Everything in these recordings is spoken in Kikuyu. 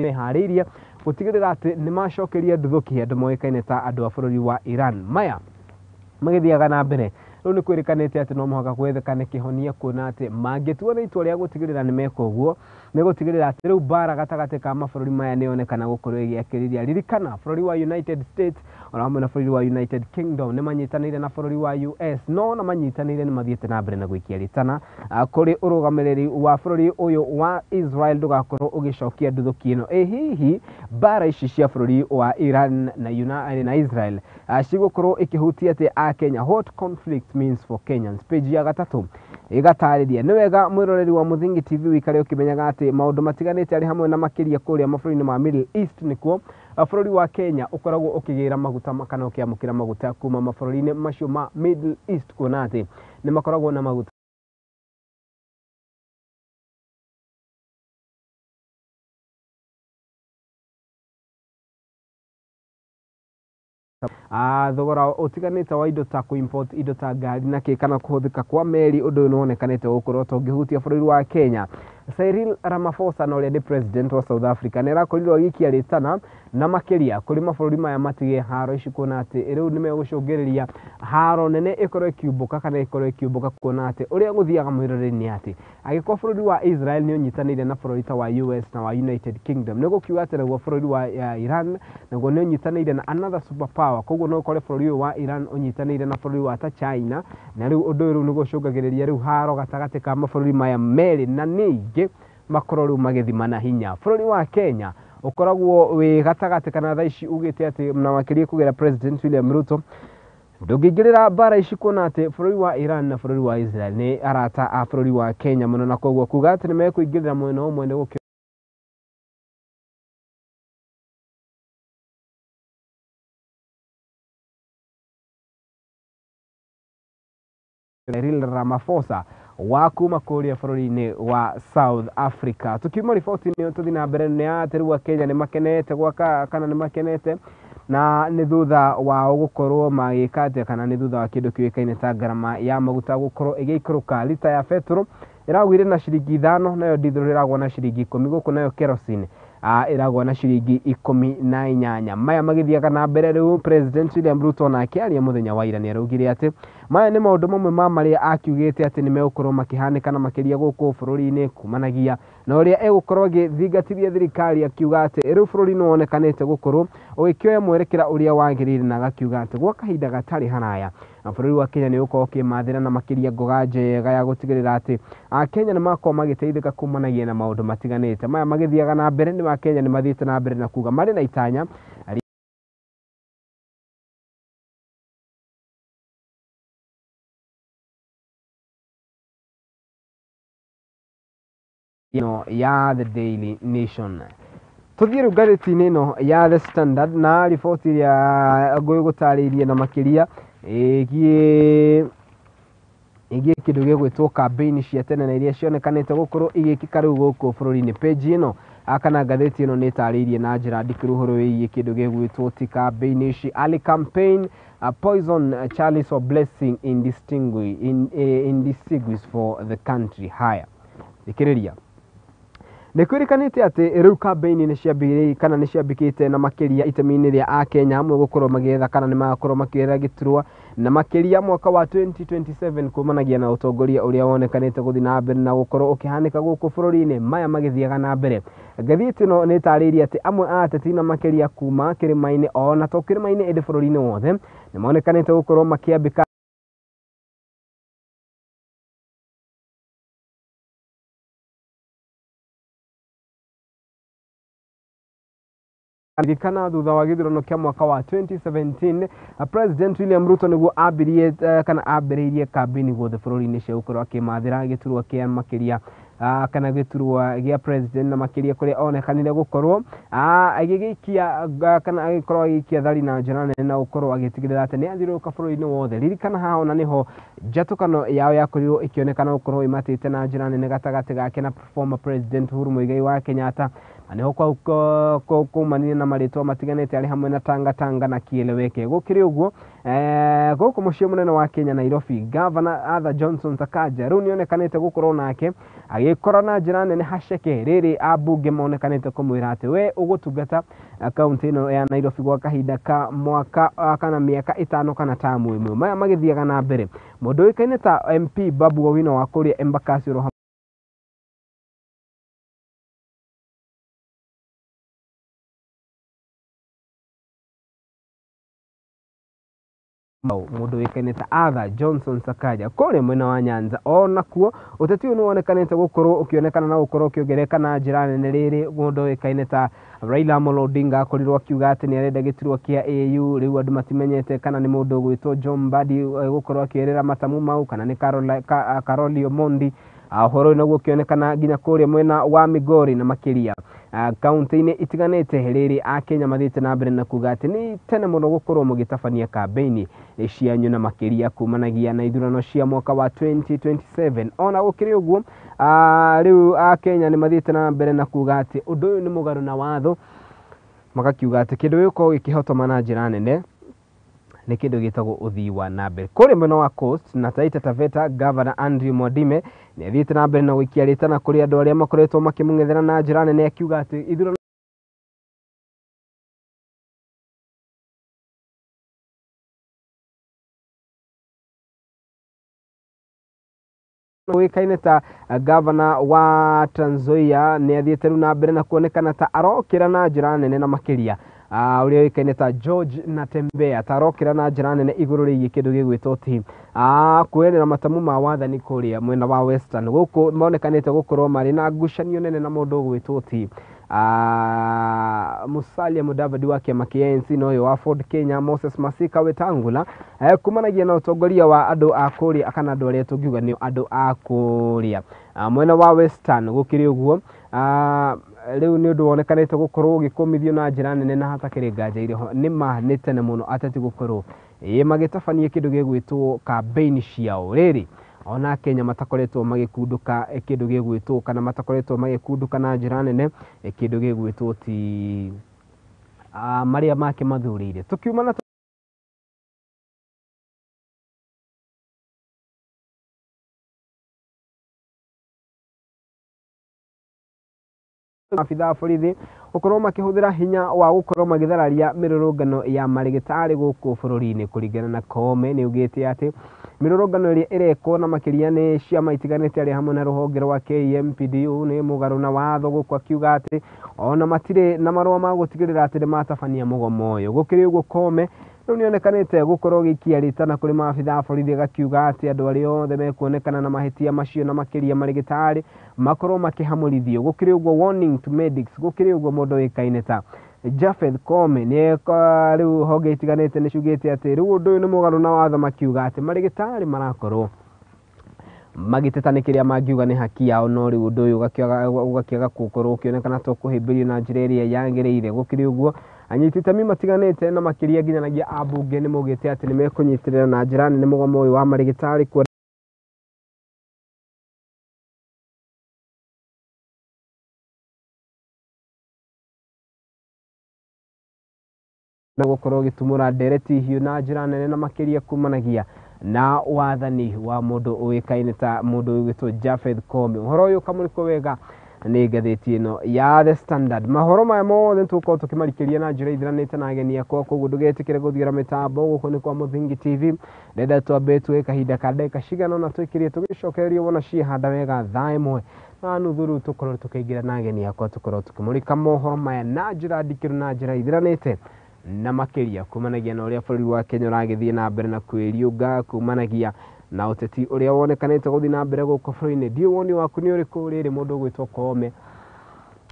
Meharĩirie gũtigĩrĩra atĩ nĩ macokeria nduthũki andũ moĩkaine ta andũ a bũrũri wa Iran. Maya magĩthiaga na mbere, rĩu nĩ kwĩrĩkanĩte atĩ no mũhaka gwethekane kĩhonia, kuona atĩ mangĩtua na itua rĩa gũtigĩrĩra nĩ meka ũguo, nĩ gũtigĩrĩra atĩ rĩu mbara gatagatĩ ka mabũrũri maya nĩ yonekana gũkorwo ĩgĩakĩrĩria. Ririkana bũrũri wa United States ona hamwe na bũrũri wa United Kingdom nĩ manyitanĩire na bũrũri wa US, no ona manyitanĩire nĩ mathiĩte na mbere na gũikia rĩtana kũrĩ ũrũgamĩrĩri wa bũrũri ũyũ wa Israel ndũgakorwo ũgĩcokia nduthũki ĩno. Ĩ hihi mbara ici cia bũrũri wa Iran na Israel cigũkorwo ikĩhutia atĩa a Kenya? What conflict means for Kenyans? Page ya gatatũ ĩgatarĩria. Nĩ wega mwĩroreri wa Mũthingi TV wĩikare ũkĩmenyaga atĩ maũndũ matiganĩte arĩ hamwe na makĩria kũrĩa mabũrũri-inĩ ma Middle East nĩkuo bũrũri wa Kenya ũkoragwo ũkĩgĩra maguta kana ũkĩamũkĩra maguta kuma mabũrũri-inĩ macio ma Middle East, kuona atĩ nĩ makoragwo na maguta. Thogora ũtiganĩte wa indo ta kũ-import indo ta ngari na kĩ kana kũhũthĩka kwa meri, ũndũ ũyũ nĩ wonekanĩte gũkorwo ta ũngĩhutia bũrũri wa Kenya. Cyril Ramaphosa na ũrĩa nĩ president wa South Africa nĩ arakorirwo agĩikia rĩtana na makĩria kũrĩ mabũrũri maya matige haro ici, kuona atĩ rĩu nĩ megũcũngĩrĩria haro nene ĩkorwo ĩkiumbũka kana ĩkorwo ĩkiumbũka, kuona atĩ ũrĩa gũthiaga mwĩroreri nĩ atĩ angĩkorwo bũrũri wa Israel nĩ ũnyitanĩire na bũrũri ta wa US na wa United Kingdom, nĩ gũkiuga atĩ naguo bũrũri wa Iran naguo nĩ ũnyitanĩire na another super power. Koguo no ũkore bũrũri ũyũ wa Iran ũnyitanĩire na bũrũri wa ta China, na rĩu ũndũ ũyũ rĩu nĩ gũcũngagĩrĩria rĩu haro gatagatĩ ka mabũrũri maya merĩ, na ningĩ makorwo rĩu magĩthimana hinya. Bũrũri wa Kenya ũkoragwo wĩ gatagatĩ kana thaa ici ugĩte atĩ na makĩria kũgera President William Ruto ndũngĩingĩrĩra mbara ici, kuona atĩ bũrũri wa Iran na bũrũri wa Israel nĩ arata a bũrũri wa Kenya mũno, na koguo kuga atĩ nĩ mekũingĩrĩra mwena ũmwe nĩ gũkĩ Cyril Ramaphosa wa kuma kũrĩa bũrũri-inĩ wa South Africa. Tukiuma riboti-inĩ tũthiĩ na mbere nĩ atĩ rĩu Akenya nĩ makenete gwaka kana nĩ makenete na nĩ thutha wao gũkorwo magĩka atĩa, kana nĩ thutha wa kĩndũ kĩũĩkaine ta ngarama ya maguta gũkorwo ĩgĩikũrũka. Lita ya betũrũ ĩragũire na ciringi 5, nayo ndithũrũ ĩragũa na ciringi 10, gũkũ nayo kerosene ĩragũa na ciringi 18. Maya magĩthiaga na mbere, rĩu President William Ruto nake aria mũthenya wa ira nĩ araugire atĩ maya nĩ maũndũ mamwe ma marĩa akiugĩte atĩ nĩ megũkorwo makĩhanĩka na makĩria gũkũ bũrũri-inĩ kumanagia na ũrĩa egũkorwo agĩthingatithia thirikari, akiuga atĩ rĩu bũrũri nĩ wonekanĩte gũkorwo ũgĩkĩoya mwerekera ũrĩa wagĩrĩire, na agakiuga atĩ gwa kahinda gatarĩ haraya na bũrũri wa Kenya nĩ ũgũkorwo ũkĩmathĩra na makĩria ngoga njega ya gũtigĩrĩra atĩ Akenya nĩ makorwo magĩteithĩka kumanagia na maũndũ matiganĩte. Maya magĩthiaga na mbere, nĩ Akenya nĩ mathiĩte na mbere na kuga marĩ na itanya ĩno ya The Daily Nation. Tũthiĩ rĩu ngathĩti-inĩ ĩno ya The Standard na riboti ĩrĩa ngũgũtarĩirie na makĩria ĩgiĩ kĩndũ gĩgwĩtwo campaign cia tene na iria cionekanĩte gũkorwo igĩkĩka rĩu gũkũ bũrũri-inĩ. Page ĩno kana ngathĩti ĩno nĩ ĩtarĩirie na njĩra ndikĩru ũhoro wĩgiĩ kĩndũ gĩgwĩtwo ti campaign ici, early campaign poison chalice or blessing in disguise for the country. Haya, thikĩrĩria, nĩ kwĩrĩkanĩte atĩ rĩu campaign nĩ ciambĩrĩirie kana nĩ ciambĩkĩte na makĩria itemi-inĩ rĩa Akenya amwe gũkorwo magĩetha kana nĩ magakorwo makĩoera gĩturwa na makĩria mwaka wa 2027 kumanagia na ũtongoria ũrĩa wonekanĩte gũthiĩ na mbere na gũkorwo ũkĩhanĩka gũkũ bũrũri-inĩ. Maya magĩthiaga na mbere, ngathĩti ĩno nĩ ĩtarĩirie atĩ amwe a ateti na makĩria kuma kĩrĩma-inĩ ona to kĩrĩma-inĩ ĩndĩ bũrũri-inĩ wothe nĩ monekanĩte gũkorwo makĩambĩka ririkana thutha wa gĩthurano kĩa mwaka wa 2017, President William Ruto nĩguo ambirie kana ambĩrĩirie kambĩini guothe bũrũri-inĩ cia gũkorwo akĩmathĩra gĩturwa kĩa makĩria kana gĩturwa gĩa president, na makĩria kũrĩa onekanire gũkorwo agĩgĩikia kana agĩkorwo agĩikia thari na njĩra nene na gũkorwo agĩtigĩrĩra atĩ nĩ athiũrũrũka bũrũri-inĩ wothe. Ririkana haha ona nĩho njatũkano yao yakorirwo ĩkĩonekana gũkorwo ĩmatĩte na njĩra nene gatagatĩ gake na former president Uhuru Muigai wa Kenyatta, Nĩho kumanire na marĩtwa matiganĩte arĩ hamwe na Tanga Tanga na Kieleweke. Gũkĩrĩ ũguo gũkũ mũciĩ mũnene wa Kenya Nairobi, Governor Arthur Johnson Sakaja rĩu nĩonekanĩte gũkorwo nake agĩkora na njĩra nene haceke rĩrĩ ambunge monekanĩte kũmwĩra atĩ we ũgũtungata kaunti ĩno ya Nairobi gwa kahinda ka mwaka kana mĩaka 5 kana tamu 1. Maya magĩthiaga na mbere, mũndũ ũĩkaine ta MP Babu Owino wa kũrĩa Embakasi oro mũndũ ũĩkaine ta Arthur Johnson Sakaja kũrĩa mwena wa Nyanza. Onakuo ũteti ũyũ nĩwonekanĩte gũkorwo ũkĩonekana na gũkorwo ũkĩongerereka na njĩra nene rĩrĩ mũndũ ũĩkaine ta Raila Amolo Odinga akorirwo akiuga atĩ nĩarenda gĩturwa kĩa AU. Rĩu andũ matimenyete kana nĩ mũndũ ũgwĩtwo John Mbadi gũkorwo akĩerera matamu mau kana nĩ Caroli Omondi. Ũhoro ũyũ naguo ũkĩonekana nginya kũrĩa mwena wa Migori na makĩria kaunti-inĩ itiganĩte rĩrĩ Akenya mathiĩte na mbere na kuga atĩ nĩ tene mũno gũkorwo mũgĩtabania kambĩini cianyu na makĩria kumanagia na ithurano cia mwaka wa 2027. Ona gũkĩrĩ ũguo rĩu Akenya nĩ mathiĩte na mbere na kuga atĩ ũndũ ũyũ nĩ mũgarũ na watho, magakiuga atĩ kĩndũ gĩgũkorwo gĩkĩhotoma na njĩra nene nĩ kĩndũ gĩtagwo ũthii wa na mbere. Kũrĩa mwena wa Coast na Taita Taveta, Governor Andrew Mwadime nĩ athiĩte na mbere na gũikia rĩtana kũrĩ andũ arĩa makoretwo makĩmũng'ethera na njĩra nene, akiuga atĩ ithurano ũĩkaine ta governor wa Trans Nzoia nĩ athiĩte rĩu na mbere na kuonekana ta arokĩra na njĩra nene na makĩria ũrĩa ũĩkaine ta George Natembeya ta arokĩra na njĩra nene igũrũ rĩgiĩ kĩndũ gĩgwĩtwo ti kuoerera matamu ma wathani kũrĩa mwena wa Western. Gũkũ monekanĩte gũkorwo marĩ na ngucanio nene na mũndũ ũgwĩtwo ti Musalia Mudavadi wa kĩama kĩa ANC na ũyũ wa Ford Kenya Moses Masika Wetangula kumanagia na ũtongoria wa andũ a kũrĩa kana andũ arĩa tũngiuga nĩ andũ a kũrĩa mwena wa Western. Gũkĩrĩ ũguo rĩu nĩ ũndũ wonekanĩte gũkorwo ũgĩkũmithio na njĩra nene na hatakĩrĩ nganja irĩ ho nĩ ma nĩ tene mũno ateti gũkorwo magĩtabania kĩndũ gĩgwĩtwo kambĩini ciao. Rĩrĩ ona Kenya matakoretwo magĩkunduka kĩndũ gĩgwĩtwo kana matakoretwo magĩkunduka na njĩra nene kĩndũ gĩgwĩtwo ti marĩa make mathurĩire. Tũkiuma na maabithaa a borithi gũkorwo makĩhũthĩra hinya wa gũkorwo magĩthararia mĩrũrũngano ya marĩgĩtarĩ gũkũ bũrũri-inĩ. Kũringana na Koome nĩ augĩte atĩ mĩrũrũngano ĩrĩa ĩrekwo na makĩria nĩ ciama itiganĩte arĩa hamwe na rũhonge rwa KMPDU nĩ mũgarũ na watho, gũkũ akiuga atĩ ona matirĩ na marũa ma gũtigĩrĩra atĩ nĩ matabania mũgomo ũyũ. Gũkĩrĩ ũguo Koome rĩu nĩonekanĩte gũkorwo gĩikia rĩtana kũrĩ maabithaa a borithi agakiuga atĩ andũ arĩa othe mekuonekana na mahĩtia macio na makĩria marĩgĩtarĩ makorwo makĩhamũrithio. Gũkĩrĩ ũguo warning to medics, gũkĩrĩ ũguo mũndũ ũĩkaine ta Japheth Koome nĩ rĩu honge itiganĩte nĩ ciugĩte atĩ rĩu ũndũ ũyũ nĩ mũgarũ na watho, makiuga atĩ marĩgĩtarĩ marakorwo magĩteta nĩ kĩrĩa mangiuga nĩ haki yao, no rĩu ũndũ ũyũ ũgakĩaga gũkorwo ũkĩonekana ta ũkũhĩmbĩrio na njĩra ĩrĩa yagĩrĩire. Gũkĩrĩ ũguo anyiti itemi matiganĩte na makĩria nginyanagia ambunge nĩ maugĩte atĩ nĩ mekũnyitĩrĩra na njĩra nene mũgomo ũyũ wa marĩgĩtarĩ kuona na gũkorwo gĩtumũra ndereti hiũ na njĩra nene na makĩria kumanagia na wathani wa mũndũ ũĩkaine ta mũndũ ũgwĩtwo Japheth Koome. Ũhoro ũyũ ũkamũrĩkwo wega nĩ ngathĩti ĩno ya The Standard. Mahoro maya mothe tũgũkorwo tũkĩmarikĩria na njĩra ithiranĩte na ageni akwa, koguo ndũgetĩkĩre gũthiĩra mĩtambo. Gũkũ nĩ kwa Mũthingi TV. Ndenda twambe tuoe kahinda ka ndagĩka cigana ũna twĩkĩrie tũgĩcokererie wona ciehanda wega 1:30 rĩu tũkorwo tũkĩingĩra na ageni akwa tũkorwo tũkĩmũrĩka mohoro maya na njĩra ndikĩru na njĩra ithiranĩte na makĩria kumanagia na ũrĩa bũrũri wa Kenya ũragĩthiĩ na mbere na kwĩriũnga, kumanagia na ũteti ũrĩa wonekanĩte gũthiĩ na mbere gũkũ bũrũri-inĩ. Ndiũĩ woni waku nĩ ũrĩkũ rĩrĩ mũndũ ũgwĩtwo Koome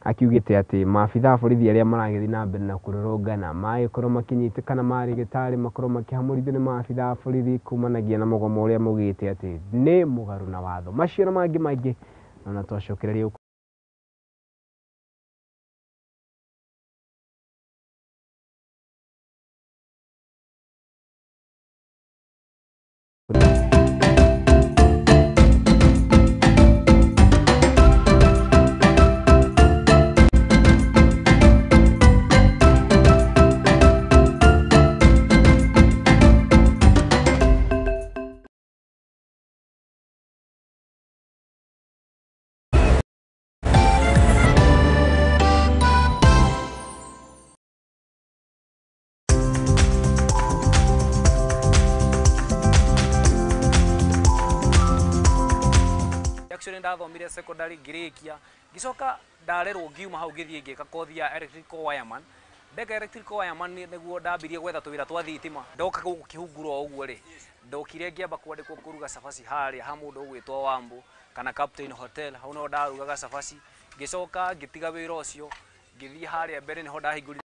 akiugĩte atĩ maabithaa a borithi arĩa maragĩthiĩ na mbere na kũrũrũngana magĩkorwo makĩnyitĩkana marĩgĩtarĩ makorwo makĩhamũrithio nĩ maabithaa a borithi kumanagia na mũgomo ũrĩa maugĩte atĩ nĩ mũgarũ na watho. Macio na mangĩ maingĩ na twacokereria. ũcio nĩ ndathomire secondary ngĩrĩkia, ngĩcoka ndarerwo ngiuma hau ngĩthiĩ ngĩka kothi ya electrical wireman. Ndeka electrical wireman nĩguo ndambirie gwetha tũwĩra twa thitima. Ndoka gũkũ Kĩhunguro o ũguo rĩ, ndokire ngĩamba kwandĩkwo kũruga cabaci harĩa ha mũndũ ũgwĩtwo Wambo kana Captain Hotel, hau no ndarugaga cabaci. Ngĩcoka ngĩtiga wĩra ũcio, ngĩthiĩ harĩa mbere nĩho ndahingũrire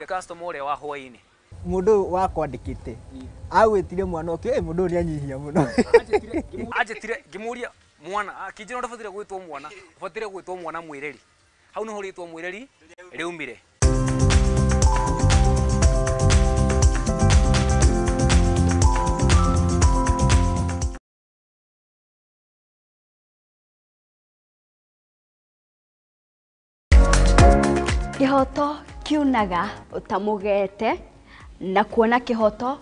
customer ũrĩa wa hwainĩ. Mũndũ ũyũ wakwandĩkĩte agwĩtire mwana ũkĩ mũndũ ũyũ nĩanyihia mũno. Anjĩtire ngĩmũria mwana, akĩnjĩra ndũbataire gwĩtwo mwana, ũbataire gwĩtwo mwana mwĩreri. Hau nĩho rĩtwa mwĩreri rĩumire. Kĩhoto kiunaga ũtamũgete na kuona kĩhoto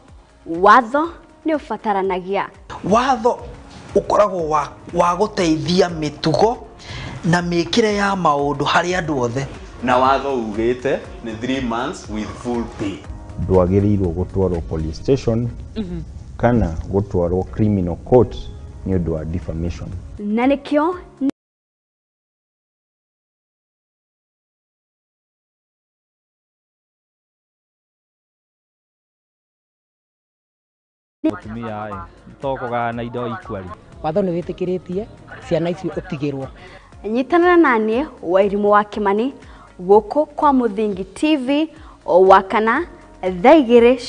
watho nĩ ũbataranagia. Watho ũkoragwo wa gũteithia mĩtugo na mĩkĩre ya maũndũ harĩ andũ othe. Na watho ugĩte nĩ 3 months with full pay. Ndwagĩrĩirwo gũtwarwo police station kana gũtwarwo criminal court nĩ ũndũ wa defamation. Na nĩkĩo Mũtumia ĩ to kũgayana indo equally. Watho nĩ wĩtĩkĩrĩtie ciana icio ũtigĩrwo. Nyitanĩra naniĩ Wairimũ wa Kĩmani gũkũ kwa Mũthingi TV o wakana thaa 2.